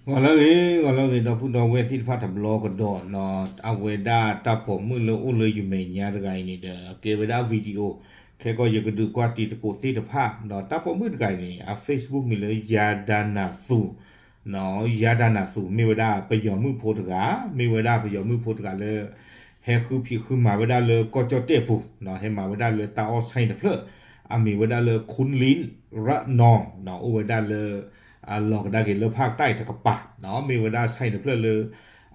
ဂီၤလၢအဂ့ၤ ဂီၤလၢအဂ့ၤ ဒီပုၢ်ဒီဝဲၢ်သ့ၣ်တဖၣ်တဘျီကဒီးနီၤ, အဝဲဒၣ်တၢ်ပိာ်မုၣ်လၢအိၣ်လၢယမဲာ်ညါတဂၤအံၤန့ၣ်ဒီး ကဲဝဲဒၣ် video ခဲကီၢ်ယကဒုးကွၢ်တံၤသကိးသ့ၣ်တဖၣ်နီၤ, တၢ်ပိာ်မုၣ်တဂၤအံၤန့ၣ် အ Facebook မံၤလၢ ယၤဒၤနၤသူး နီၤ, ယၤဒၤနၤသူး မ့ၢ်ဝဲဒၣ်ပယီၤမုၣ်ဖိတဂၤ, မ့ၢ်ဝဲဒၣ်ပယီၤမုၣ်ဖိတဂၤလၢ ဟဲဃုဖံးဃုမၤဝဲဒၣ်လၢကီၢ်ကၠီၣ်တဲၣ်ပူၤနီၤ, ဟဲမၤဝဲဒၣ်လၢတၢ်အီၣ်ဆၣ်တဖျၢၣ်, အမံၤဝဲဒၣ်လၢ ခူလ့ၣ်ရနီၤနီၤ, အိၣ်ဝဲဒၣ်လၢ အလီၤကဒါက့ၤလၢဖၣ်တၢ်အံၤတကပၤနီၤ, မ့ၢ်ဝဲဒၣ်ဆၣ်တဖျၢၣ်လၢ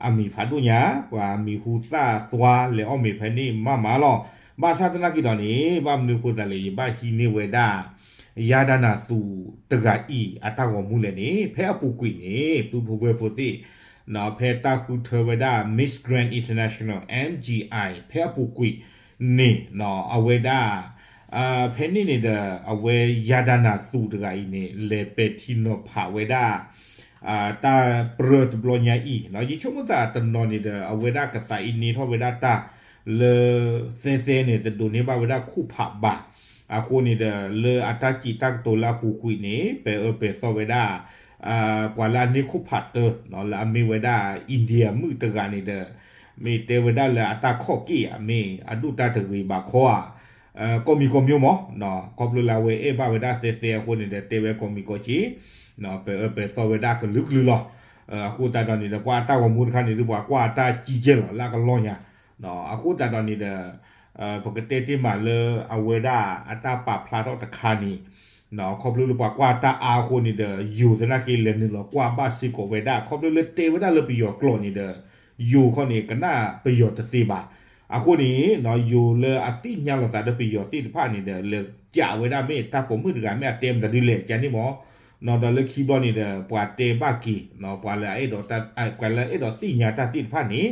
အမံၤဖးဒိၣ်ညါ, ပှၤမံၤဟူသၣ်သွါလဲၤအီၣ်မ့ၤဖဲန့ၣ်မးမးလီၤ. ဘၣ်ဆၣ်သနာ်က့ဒီးန့ၣ် ဘၣ်မနုၤအဃိသတးလဲၣ် ယဘၣ်ဟံးန့ၢ်ဝဲဒၣ် ယၤဒၤနၤသူးတဂၤအံၤ အတၢ်ဂီၤမူလဲၣ်န့ၣ် ဖဲအပူၤကွံာ်န့ၣ် ပုၢ်ဖိဝဲၢ်ဖိသ့ၣ်နီၤ, ဖဲတၢ်ဃုထၢဝဲဒၣ် Miss Grand International, M G I ဖဲအပူၤကွံာ်န့ၣ်နီၤ, အဝဲဒၣ် ဖဲန့ၣ်န့ၣ်ဒီး အဝဲယၤဒၤနၤသူးတဂၤအံၤန့ၣ် လဲၤပဲာ်ထံနီၤဖးဝဲဒၣ် တၢ်ပြၢတဘျီညါအံၤနီၤ, ယဆိကမိၣ်သးတနီၤန့ၣ်ဒီး အဝဲဒၣ်ကသးအံၤန့ၢ်ထီၣ်ဝဲဒၣ်တၢ်လၢ သဲသဲန့ၣ် တဒိးန့ၢ်ဘၣ်ဝဲဒၣ်ခိၣ်ဖးဘၣ်. အဃိန့ၣ်ဒီး လၢအတၢ်စံးတၢ်ကတိၤလၢအပူၤကွံာ်န့ၣ် ပဲာ်အၢပဲာ်သီဝဲဒၣ် ပှၤလၢအန့ၢ်ခိၣ်ဖးတၢနီၤ, လၢအမ့ၢ်ဝဲဒၣ် India မုၣ်တဂၤန့ၣ်ဒီး မ့ၢ်တဲဝဲဒၣ်လၢအတၢ်ခီၣ်က့ၣ်ဧါ, မ့ၢ်အဒိၣ်တၢ်တဂ့ၤဘၣ်ခီဧါ, ကိးမံၤကိးမျိုးမး, ခီဖျိလၢအဝဲအဲၣ်ဘၣ်ဝဲဒၣ်သဲသဲအဃိန့ၣ်ဒီး တဲဝဲကိးမံၤကိးက့ၤ, ပဲာ်အၢပဲာ်သီဝဲဒၣ်ကလုာ်ကလုာ်လီၤ. အဃိသတးဒီးန့ၣ်ဒီး ပှၤအတၢ်ဂီၤမူတခါန့ၣ်ဒီး ပှၤကွၢ်အတၢ်ကံကဲလီၤ လၢအကလီၢ်ညါ. အဃိသတးဒီးန့ၣ်ဒီး ပကတဲတ့ၢ်မးလၢအဝဲဒၣ်အတၢ်ပာ်ဖျါထီၣ်တခါန့ၣ် ခီဖျိလၢပှၤကွၢ်တၢ်အါအဃိန့ၣ်ဒီး ယိၤသနာ်က့လဲၤနုာ်လီၤကွၢ်ဘၣ်စ့ၢ်ကီးဝဲဒၣ် ခီဖျိလၢတဲဝဲဒၣ်လၢပယီၤကျိာ်န့ၣ်ဒီး ယိၤခီန့ၣ်ကနၣ်ပယီၤတသ့ဘၣ်. အဃိန့ၣ် ယိၤလၢအသ့ၣ်ညါလိာ်သးဒီးပယီၤသ့ၣ်တဖၣ်န့ၣ်ဒီး လဲၤကးဝဲဒၣ်မ့ၢ်တၢ်ပိာ်မုၣ်တဂၤမ့ၢ်အတဲမတၤဒ်လဲၣ်ကန့ၣ်မး, ဒီးလၢခံဘျီန့ၣ်ဒီး ပှၤတဲဘၣ်က့ၤ ပှၤလၢအအဲၣ်ဒိး ပှၤလၢအအဲၣ်ဒိးသ့ၣ်ညါတၢ်သ့ၣ်တဖၣ်န့ၣ်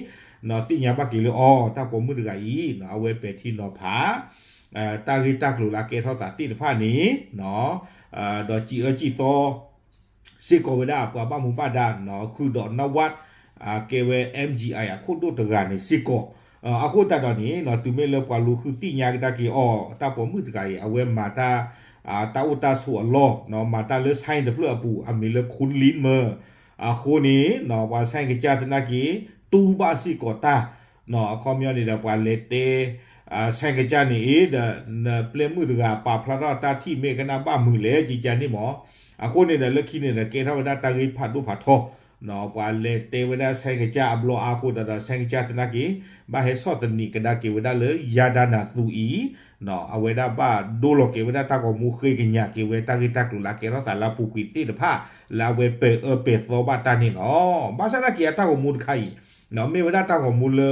သ့ၣ်ညါဘၣ်က့ၤလၢအီၤ တၢ်ပိာ်မုၣ်တဂၤအံၤ အဝဲပဲာ်ထံနီၤဖး တၢ်ဂ့ၢ်တၢ်ကျိၤလၢအကဲထီၣ်သးသ့ၣ်တဖၣ်န့ၣ် ဒီးစံးအၢစံးသီ စ့ၢ်ကီးဝဲဒၣ်ပှၤဘၣ်မူဘၣ်ဒါ ဃုာ်ဒီး နဝတ် ကဲဝဲ M G I အခိၣ်ဒိၣ်တဂၤန့ၣ်စ့ၢ်ကီး. အဃိသတးဒီးန့ၣ် တုၤမ့ၢ်လၢပှၤလူၤဃုသ့ၣ်ညါကဒါက့ၤအီၤ တၢ်ပိာ်မုၣ်တဂၤအံၤ အဝဲမၤတၢ် တၢ်အိၣ်တၢ်ဆိးအလီၢ် မၤတၢ်လၢ ဆၣ် တဖျၢၣ်အပူၤ အမံၤလၢ ခူလ့ၣ်မၢ အဃိန့ၣ် ပှၤ ဆၣ် ကစၢ်သနာ်က့ တူၢ်ဘၣ်စ့ၢ်ကီးတၢ် အခီပညီန့ၣ်ဒီး ပှၤလဲၤတဲ ဆၣ် ကစၢ်န့ၣ်အံၤဒီး နပျဲၢ်မုၣ်တဂၤပာ်ဖျါထီၣ်တၢ်ထံၣ်မ့ၢ်ကနၣ်ဘၣ်မုာ်လဲၣ် ကကန့ၣ်မး. အဃိန့ၣ်ဒီး လၢခံန့ၣ်ဒီး ကဲထီၣ်ဝဲဒၣ်တၢ်ဂ့ၢ်ဖးဒိၣ်ဖးထီ ပှၤလဲၤတဲဝဲဒၣ် ဆၣ် ကစၢ်အဘျီအါအဃိသတးဒီး ဆၣ် ကစၢ်သနာ်က့ ဘၣ်ဟဲဆီၣ်သနံးကဒါက့ၤဝဲဒၣ်လၢ ယၤဒၤနၤသူးအံၤ အဝဲဒၣ်ဘၣ်ဒိလီၤက့ၤဝဲဒၣ်တၢ်ဂီၤမူ ဃ့ကညးက့ၤဝဲတၢ်ဂ့ၢ်တၢ်ကျိၤလၢအကဲထီၣ်သးလၢအပူၤကွံာ်သ့ၣ်တဖၣ် လၢအဝဲပဲာ်အၢပဲာ်သီဘၣ်တၢ်န့ၣ်လီၤ. ဘၣ်ဆၣ်သနာ်က့အတၢ်ဂီၤမူတခါအံၤ မ့ၢ်ဝဲဒၣ်တၢ်ဂီၤမူလၢ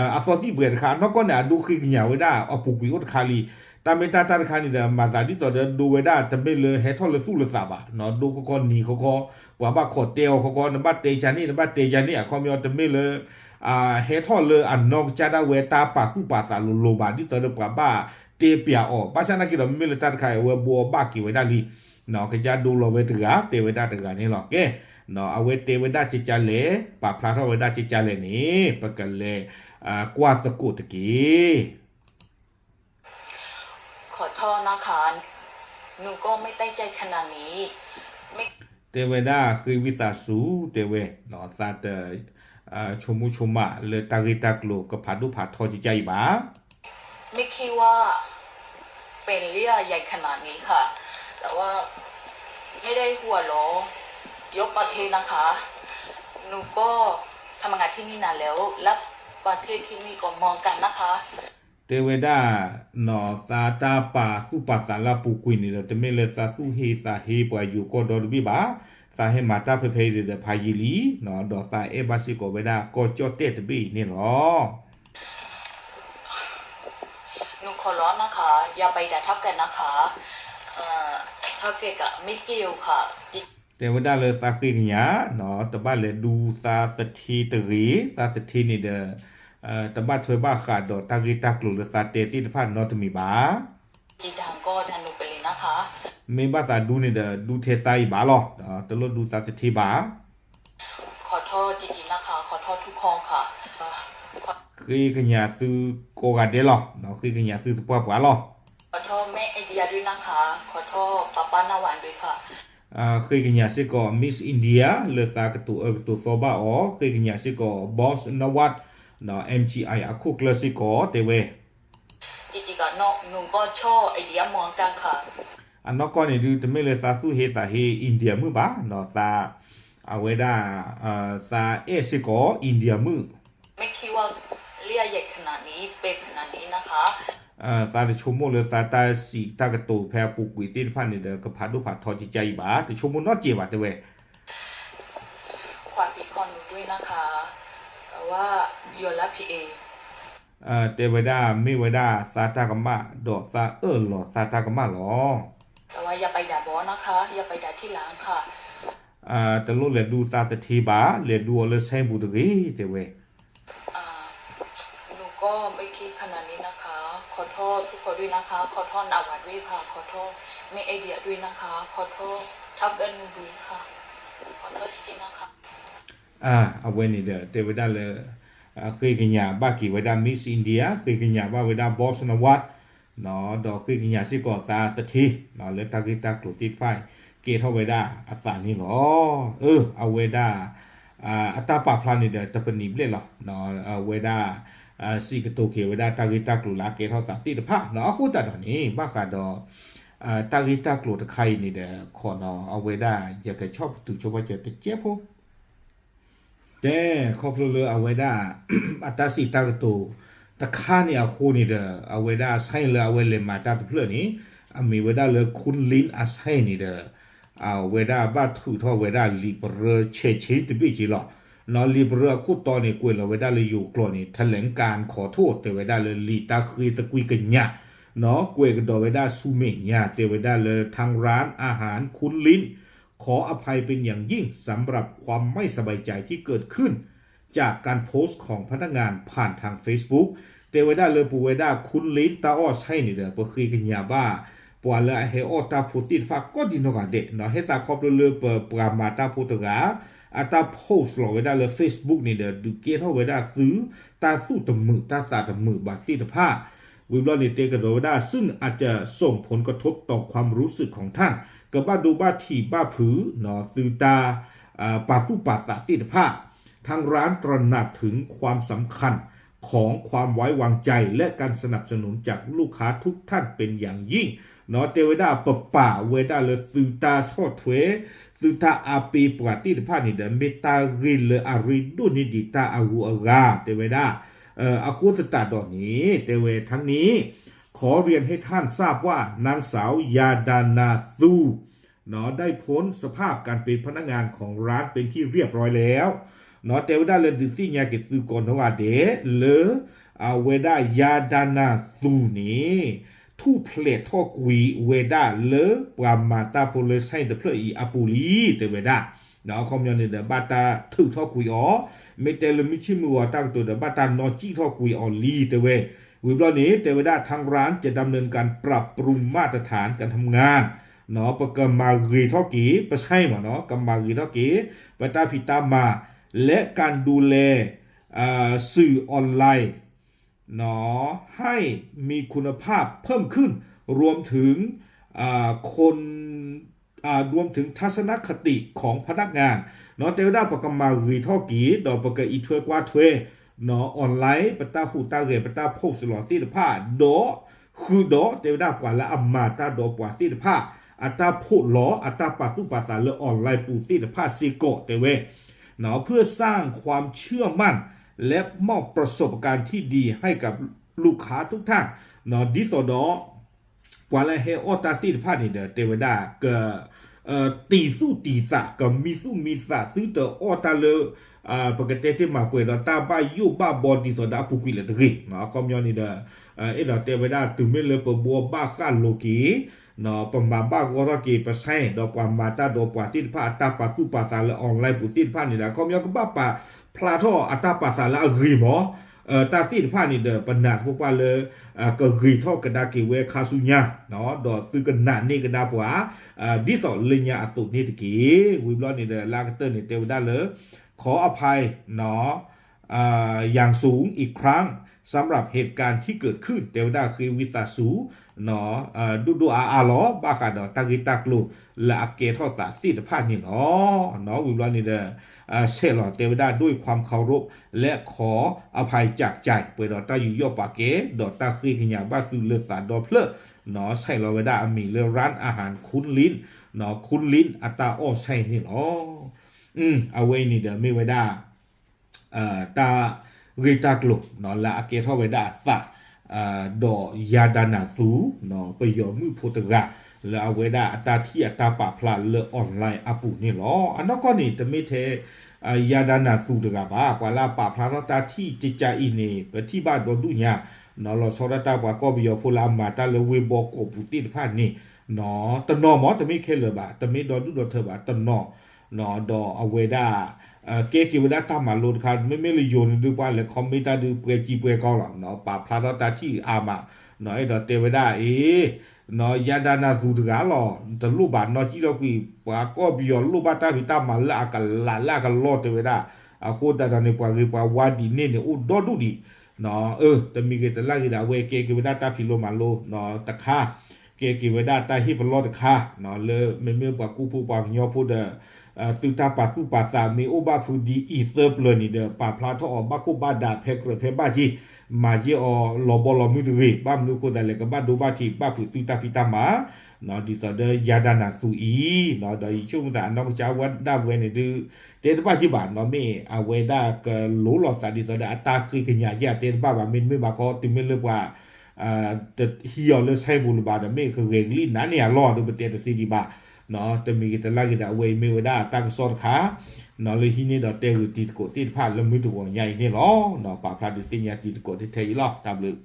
အသီသံၣ်ဘှဲးတခါ နီၢ်ကီၢ်န့ၣ် အဒိဃ့ကညးဝဲဒၣ်အပူၤကွံာ်အိၣ်တခါလံ. တၢ်မ့ၢ်တၢ်တၢ်တခါန့ၣ်ဒီး မၤသးဒ်သိးဒီးဒိဝဲဒၣ် တမ့ၢ်လၢဟဲထီၣ်လၢသူၣ်လၢသးဘၣ်, ဒိခီခီနံၤခီခီ ပှၤဘၣ်ခိးတဲအီၤခီခီ နဘၣ်တဲကန့ၣ် နဘၣ်တဲကန့ၣ် အခီပညီ တမ့ၢ်လၢ ဟဲထီၣ်လၢအနီၢ်ကစၢ်ဒၣ်ဝဲတၢ်ပာ်သူၣ်ပာ်သးလိၤလိၤဘၣ် ဒ်သိးဒီးပှၤဘၣ်တဲပျးအီၤ. ဘၣ်ဆၣ်သနာ်က့ဒီး မ့မ့ၢ်လၢတၢ်တခါအံၤ အဝဲဘိးအီၤဘၣ်က့ၤဝဲဒၣ်လံ. ကစၢ်ဒိလီၤဝဲတဂၤ တဲဝဲဒၣ်တဂၤန့ၣ်လီၤ. ကဲ အဝဲတဲဝဲဒၣ်ကကလဲၣ် ပာ်ဖျါထီၣ်ဝဲဒၣ်ကကလဲၣ်န့ၣ် ပကလဲၤ ကွၢ်သကိးတက့ၢ်. ขอโทษนะคะ หนูก็ไม่ตั้งใจขนาดนี้ တဲဝဲဒၣ်ဃ့ဝံသးစူၤ တဲဝဲ သးတ ဆိကမိၣ်ဆိကမးလၢတၢ်ဂ့ၢ်တၢ်ကျိၤကဖးဒိၣ်ဖးထီကကအံၤဘၣ်. ไม่คิดว่าเป็นเรื่องใหญ่ขนาดนี้ค่ะ แต่ว่าไม่ได้หัวเราะ ยกประเทศนะคะ หนูก็ทำงานที่นี่นานแล้ว และประเทศที่นี่ก็เหมือนกันนะคะ တဲဝဲဒၣ် သးတၢ်ပာ်သူၣ်ပာ်သးလၢအပူၤကွံာ်န့ၣ်ဒီး တမ့ၢ်လၢသးသူၣ်ဟ့သးဟ့ပှၤယိၤကီၢ်ဒီတဘ့ၣ်ဘၣ်. သးဟဲမၤတၢ်ဖဲဖဲအံၤဒီးဖးယံာ်လံ ဒီးသးအဲၣ်ဘၣ်စ့ၢ်ကီးဝဲဒၣ်ကီၢ်ကၠီၣ်တဲၣ်တဘ့ၣ်အံၤန့ၣ်လီၤ. หนูขอร้องนะคะ อย่าไปด่าเฒ่าแก่นะคะ เอ่อ เฒ่าแก่ก็ไม่เกี่ยวค่ะ တဲဝဲဒၣ်လၢသးဃ့ကညး တဘၣ်လဲၤဒူသးသထ့တဂ့ၤ, သးသထ့န့ၣ်ဒီး တဘၣ်ထွဲဘၣ်ဃးဒီးတၢ်ဂ့ၢ်တၢ်ကျိၤလၢသးတဲသ့ၣ်တဖၣ်နီတမံၤဘၣ်. မ့ၢ်ဘၣ်သးဒူန့ၣ်ဒီး ဒူထဲသးအံၤဘၣ်လီၤ. တလိၣ်ဒူသးသထ့ဘၣ်. ဃ့ ကညးသုကိးဂၤဒဲးလီၤ. ဃ့ကညးသုသပှၢ်ပှၢ်လီၤ. ขอโทษแม่ไอเดียด้วยนะคะ ขอโทษป๊าป๊าน้าหวานด้วยค่ะ ဃ့ကညးစ့ၢ်ကီး Miss India လၢသးကတိၤအၢကတိၤသီဘၣ်အီၤ, ဃ့ကညးစ့ၢ်ကီး Boss Nawaz နီၣ် M G I အခိၣ်ကျၢၢ်စ့ၢ်ကီး တဲဝဲ အနီၢ်ကီၢ်န့ၣ်ဒုး တမ့ၢ်လၢသးသူၣ်ဟ့သးဟ့ India မုၣ်ဘၣ်, သး အဝဲဒၣ် သးအဲၣ်စ့ၢ်ကီး India မုၣ် သးတဆိကမိၣ်လၢသးတၢ်စံးတၢ်ကတိၤဖဲအပူၤကွံာ်သ့ၣ်တဖၣ်န့ၣ်ဒီး ကဖးဒိၣ်ဖးထီကကါအံၤဘၣ်, တဆိကမိၣ်နီတစဲးဘၣ် တဲဝဲ တဲဝဲဒၣ် မ့ၢ်ဝဲဒၣ်သးတၢ်ကမၣ် ဒီးသးအၢၣ်လီၤသးတၢ်ကမၣ်လီၤ. တလိၣ်လဲၤဒူသးသထ့ဘၣ်, လဲၤဒူအီၤလၢဆဲပူၤတဂ့ၤ တဲဝဲ အဝဲန့ၣ်ဒီးတဲဝဲဒၣ်လၢ ဃ့ကညးဘၣ်က့ၤဝဲဒၣ် Miss India, ဃ့ကညးဘၣ်ဝဲဒၣ် Boss Nawaz, ဒီးဃ့ကညးစ့ၢ်ကီးသးသထ့ လၢတၢ်ဂ့ၢ်တၢ်ကျိၤသ့ၣ်တဖၣ် ကဲထီၣ်ဝဲဒၣ်အသးန့ၣ်လီၤ. အၢ အဝဲဒၣ် အတၢ်ပာ်ဖျါန့ၣ်ဒီးတပနံာ်ဘျဲၣ်လီၤ. အဝဲဒၣ် စံးကတိၤက့ၤဝဲဒၣ်တၢ်ဂ့ၢ်တၢ်ကျိၤလၢအကဲထီၣ်သးသ့ၣ်တဖၣ် အဃိသတးဒီးန့ၣ် ဘၣ်ဃးဒီး တၢ်ဂ့ၢ်တၢ်ကျိၤတခါအံၤန့ၣ်ဒီး ခီနီၤ အဝဲဒၣ် ယကဆီၣ်ပတုာ်ဆိပာ်စၢၤတကဲးဖိ တဲ ခီဖျိလၢအဝဲဒၣ် အတၢ်စံးတၢ်ကတိၤတခါန့ၣ်အဃိန့ၣ်ဒီး အဝဲဒၣ်အဆဲလၢအဝဲလဲၤမၤတၢ်တဖျၢၣ်န့ၣ် အမ့ၢ်ဝဲဒၣ်လၢ Khun Lin အဆဲန့ၣ်ဒီး အဝဲဒၣ်ဘၣ်ထုးထီၣ်ဝဲဒၣ်လံာ်ပရၢဆဲးဆ့တဘ့ၣ်က့ၤလီၤ. လံာ်ပရၢအခိၣ်တီန့ၣ် ကွဲးလီၤဝဲဒၣ်လၢယိၤကျိာ်န့ၣ် แถลงการขอโทษ တဲဝဲဒၣ်လၢလံာ်တၢ်ဃ့သကွံာ်ကညး ကွဲးကဒီးဝဲဒၣ်ဆူမဲာ်ညါ တဲဝဲဒၣ်လၢ ทางร้านอาหาร Khun Lin ขออภัยเป็นอย่างยิ่งสำหรับความไม่สบายใจที่เกิดขึ้นจากการโพสต์ของพนักงานผ่านทาง Facebook တဲဝဲဒၣ်လၢပဝဲဒၣ် Khun Lin တၢ်အီၣ်ဆဲန့ၣ်ဒီး ပဃ့ကညးဘၣ် ပှၤလၢအဟဲအီၣ်တၢ်ဖိသ့ၣ်တဖၣ်ကိးဒံနီၢ်ဂၤဒဲး ဟဲသးခီဖျိလၢပပှၤမၤတၢ်ဖိတဂၤ အတၢ် post လီၤဝဲဒၣ်လၢ Facebook န့ၣ်ဒီး ဒုးကဲထီၣ်ဝဲဒၣ်သု တၢ်သူၣ်တမုာ်တၢ်သးတမုာ်ဘၣ်သ့ၣ်တဖၣ် ဝံၤဘျီန့ၣ်တဲကဒီးဝဲဒၣ် ซึ่งอาจจะส่งผลกระทบต่อความรู้สึกของท่าน ကဘၣ်ဒိဘၣ်ထံးဘၣ်ဖုး သုတၢ် ပာ်သူၣ်ပာ်သးသ့ၣ်တဖၣ် ทางร้านตระหนักถึงความสำคัญของความไว้วางใจและการสนับสนุนจากลูกค้าทุกท่านเป็นอย่างยิ่ง တဲဝဲဒၣ်ပပာ်ဝဲဒၣ်လၢသုတၢ်ဆီၣ်ထွဲ သုတၢ်အါပ့ၤပှၤသ့ၣ်တဖၣ်န့ၣ်ဒီး မ့ၢ်တၢ်ဂ့ၢ်လၢအရ့ဒိၣ်န့ၢ်ဒံးတၢ်အဂုၤအဂၤ တဲဝဲဒၣ် အဃိသတးဒီးန့ၣ် တဲဝဲ ทั้งนี้ ขอเรียนให้ท่านทราบว่า นางสาว ยาดานา ตู ได้พ้นสภาพการเป็นพนักงานของร้านเป็นที่เรียบร้อยแล้ว တဲဝဲဒၣ်လၢဒုးသ့ၣ်ညါက့ၤသုကိးနီၢ်ဂၤဒဲး လၢ အဝဲဒၣ် ယၤဒါနၤ သူ န့ၣ် ထူၣ်ဖျဲးထီၣ်ကွံာ်ဝဲဒၣ်လၢပှၤမၤတၢ်ဖိလၢဆဲတဖျၢၣ်အံၤအပူၤလံ တဲဝဲဒၣ် အခီပညီန့ၣ်ဒီး ဘၣ်တၢ်ထုးထီၣ်ကွံာ်အီၤ မ့ၢ်တဲလၢမုၢ်ဆ့ၣ်မုၢ်ဂီၤတၢ်ကတိၤဒီး ဘၣ်တၢ်နီၣ်ကံၣ်ထီၣ်ကွံာ်အီၤလံ တဲဝဲ ဝံၤဘျီန့ၣ် တဲဝဲဒၣ် ทางร้านจะดำเนินการปรับปรุงมาตรฐานการทำงาน ပကမၤဂ့ၤထီၣ်က့ၤ ပဆဲမ့ၢ်နီၤ ကမၤဂ့ၤထီၣ်က့ၤ ပတၢ်ဖံးတၢ်မၤ และการดูแล สื่อออนไลน์ ให้มีคุณภาพเพิ่มขึ้น รวมถึง คน รวมถึงทัศนคติของพนักงาน တဲဝဲဒၣ် ပကမၤဂ့ၤထီၣ်က့ၤ ဒီးပကအံးထွဲကွၢ်ထွဲ online ပတၢ်ဟူးတၢ်ဂဲၤ ပတၢ် post လီၤသ့ၣ်တဖၣ် ဒီး ဃုာ်ဒီး တဲဝဲဒၣ် ပှၤလၢအမၤတၢ်ဒီးပှၤသ့ၣ်တဖၣ် အတၢ်ဖိးလီၤ အတၢ်ပာ်သူၣ်ပာ်သးလၢ online ပူၤသ့ၣ်တဖၣ်စ့ၢ်ကီး တဲဝဲ เพื่อสร้างความเชื่อมั่น และมอบประสบการณ์ที่ดีให้กับลูกค้าทุกท่าน ဒ်သိးဒီး ပှၤလၢဟဲအီၣ်တၢ်သ့ၣ်တဖၣ်န့ၣ်ဒီး တဲဝဲဒၣ် က တံၢ်သူၣ်တံၢ်သး ကမံသူၣ်မံသး သုတအီၣ်တၢ်လၢ ပကတဲတ့ၢ်မၤပှဲၤဒီးတၢ်ဘၣ်ယိၣ်ဘၣ်ဘီဒ်သိးဒီးအပူၤကွံာ်လၢၤတဂ့ၤ အခီပညီန့ၣ်ဒီး အဲၣ်ဒိးတဲဝဲဒၣ် တုၤမ့ၢ်လၢပဘှီဘၣ်ဃၣ်လိၤက့ၤ ပမၤဘၣ်ဂီၢ်ထီၣ်က့ၤ ပဆဲ ဒီးပှၤမၤတၢ်ဒီးပှၤသ့ၣ်တဖၣ် အတၢ်ပာ်သူၣ်ပာ်သးလၢ online ပူၤသ့ၣ်တဖၣ်န့ၣ်ဒီး အခီပညီကဘၣ်ပာ်ဖျါထီၣ်အတၢ်ပာ်သးလၢအဂ့ၤမး တၢ်သ့ၣ်တဖၣ်န့ၣ်ဒီး ပနာ်သပှၢ်ပှၢ်လၢ ကဂ့ၤထီၣ်ကဒါက့ၤဝဲခါဆူညါ ဒီးသုကနာ်န့ၢ်ကဒါပှၤ ဒ်သိးလၢညါအသိးန့ၣ်တက့ၢ်. ဝံၤဘျီန့ၣ်ဒီး လၢအကတၢၢ်န့ၣ် တဲဝဲဒၣ်လၢ ขออภัย อย่างสูงอีกครั้ง สำหรับเหตุการณ์ที่เกิดขึ้น တဲဝဲဒၣ်ဃ့ဝံသးစူၤ ဒိၣ်ဒိၣ်အါအါလီၤ ဘၣ်ဃးဒီးတၢ်ဂ့ၢ်တၢ်ကျိၤလၢအကဲထီၣ်သးသ့ၣ်တဖၣ်န့ၣ်လီၤ. ဝံၤဘျီန့ၣ်ဒီး ဆဲးလီၤတဲဝဲဒၣ် ด้วยความเคารพ และขออภัยจากใจ ပှဲၤဒီးတၢ်ယူးယီၣ်ပာ်ကဲ ဒီးတၢ်ဃ့ကညးဘၣ်သုလၢသးဒီဖျၢၣ် ဆဲးလီၤဝဲဒၣ်အမံၤလၢ ร้านอาหารคุณลิ้น คุณลิ้น အတၢ်အီၣ်ဆဲးန့ၣ်လီၤ. အဝဲအံၤန့ၣ်ဒီးမ့ၢ်ဝဲဒၣ် တၢ်ဂ့ၢ်တၢ်ကျိၤ လၢအကဲထီၣ်ဝဲဒၣ်အသး ဒီးယၤဒၤနၤသူ ပယီၤမုၣ်ဖိတဂၤ လၢအဝဲဒၣ်အတၢ်ထံၣ်အတၢ်ပာ်ဖျါလၢ online အပူၤန့ၣ်လီၤ. အနီၢ်ကီၢ်န့ၣ် တမ့ၢ်ထဲ ယၤဒၤနၤသူတဂၤဘၣ်, ပှၤလၢအပာ်ဖျါထီၣ်တၢ်ထံၣ်ကကးအံၤန့ၣ် ပထံၣ်ဘၣ်ဒီဒူၣ်ညါ လီၤဆီဒၣ်တၢ်ပှၤကီၢ်ပယီၤဖိလၢအမၤတၢ်လၢဝ့ၢ်ဘီကီၢ်ပူၤသ့ၣ်တဖၣ်န့ၣ် တနီၤမ့ၢ် တမ့ၢ်ခဲလၢာ်ဘၣ်, တမ့ၢ်ဒီဒူၣ်ဒီထၢဘၣ် တနီၤ ဒီးအဝဲဒၣ် ကဲက့ၤဝဲဒၣ်တၢ်မၤလိတခါ, မ့မ့ၢ်လၢယိၤန့ၣ်ဒုး ပှၤလဲၤ comment တၢ်ဒုးပှဲၤကံပှဲၤကီလီၤ, ပာ်ဖျါထီၣ်တၢ်ထံၣ်အါမး, အဲၣ်ဒိးတဲဝဲဒၣ်အံၤ ယၤဒၤနၤသူတဂၤလီၤ, တလိၣ်ဘၣ်နီၢ်ကံၣ်လီၤကွံာ် ပှၤကီၢ်ပယီၤလိၣ်ဘၣ်တၢ်ဖံးတၢ်မၤလၢအကလးလၢအကလီတဲဝဲဒၣ်, အဃိသတးဒီးန့ၣ် ပှၤဂ့ၤပှၤဝါဒ်န့ၣ်န့ၣ် အိၣ်ဒီဒူၣ်ဒံး တမံၤဂ့ၤတလၢ်ဂ့ၤဒီး အဝဲကဲက့ၤဝဲဒၣ်တၢ်ဖံးလိမၤလိတခါ, ကဲက့ၤဝဲဒၣ်တၢ်ဟ့ၣ်ပလီၢ်တခါ, လၢမ့မ့ၢ်ပှၤကူဖိပှၤကညီဖိဒီး သုတၢ်ပာ်သူၣ်ပာ်သးမ့ၢ်အိၣ်ဘၣ်ဖုဒ်အံၤသၢပျၢၤန့ၣ်ဒီး ပာ်ဖျါထီၣ်အီၤဘၣ်ခိၣ်ဘၣ်ဒါ ဖဲကြၢးဖဲဘၣ်က့ၤ, မၤယဲၢ်အီၤလီၤဘီလီၤမုၢ်တဂ့ၤ, ဘၣ်မနုၤအဃိသတးလဲၣ် ကဘၣ်ဒိဘၣ်ထံး ဘၣ်ဖုးသုတၢ်ဖံးတၢ်မၤ ဒ်သိးဒီးယၤဒၤနၤသူအံၤ, ဒီးယဆိကမိၣ်သးအနီၢ်ကစၢ်ဝဲဒၣ်ဝဲန့ၣ်ဒုး တဲတဘၣ်က့ၤဘၣ်နီၤ, မ့ၢ်အဝဲဒၣ်ကလိၤလိာ်သးဒ်သိးဒီးအတၢ်ဃ့ကညးယဲၢ်အတဲတဘၣ်ဘၣ်, မ့တမ့ၢ်ဘၣ်ခီ တုၤမ့ၢ်လၢပှၤ တဟံးအီၤလၢဆဲးပူၤလၢၤဘၣ်ဒီး မ့ၢ်ကဂဲၤကလံၣ်နးန့ၢ်အလီၢ်ဒီး ပတဲတသ့ဒံးဘၣ်, တမံၤဂ့ၤတလၢ်ဂ့ၤဒီး အဝဲအံၤမ့ၢ်ဝဲဒၣ်တၢ်ကစီၣ်တခါ လၢဟံးန့ၢ်ဒီးတဲဂုာ်တံၤသကိးသ့ၣ်တဖၣ်လၢမုၢ်တဂီၤညါအံၤန့ၣ်လီၤ. ပာ်ဖျါဒုးသ့ၣ်ညါတံၤသကိးထဲထဲအံၤလီၤ. တၢ်ဘျုး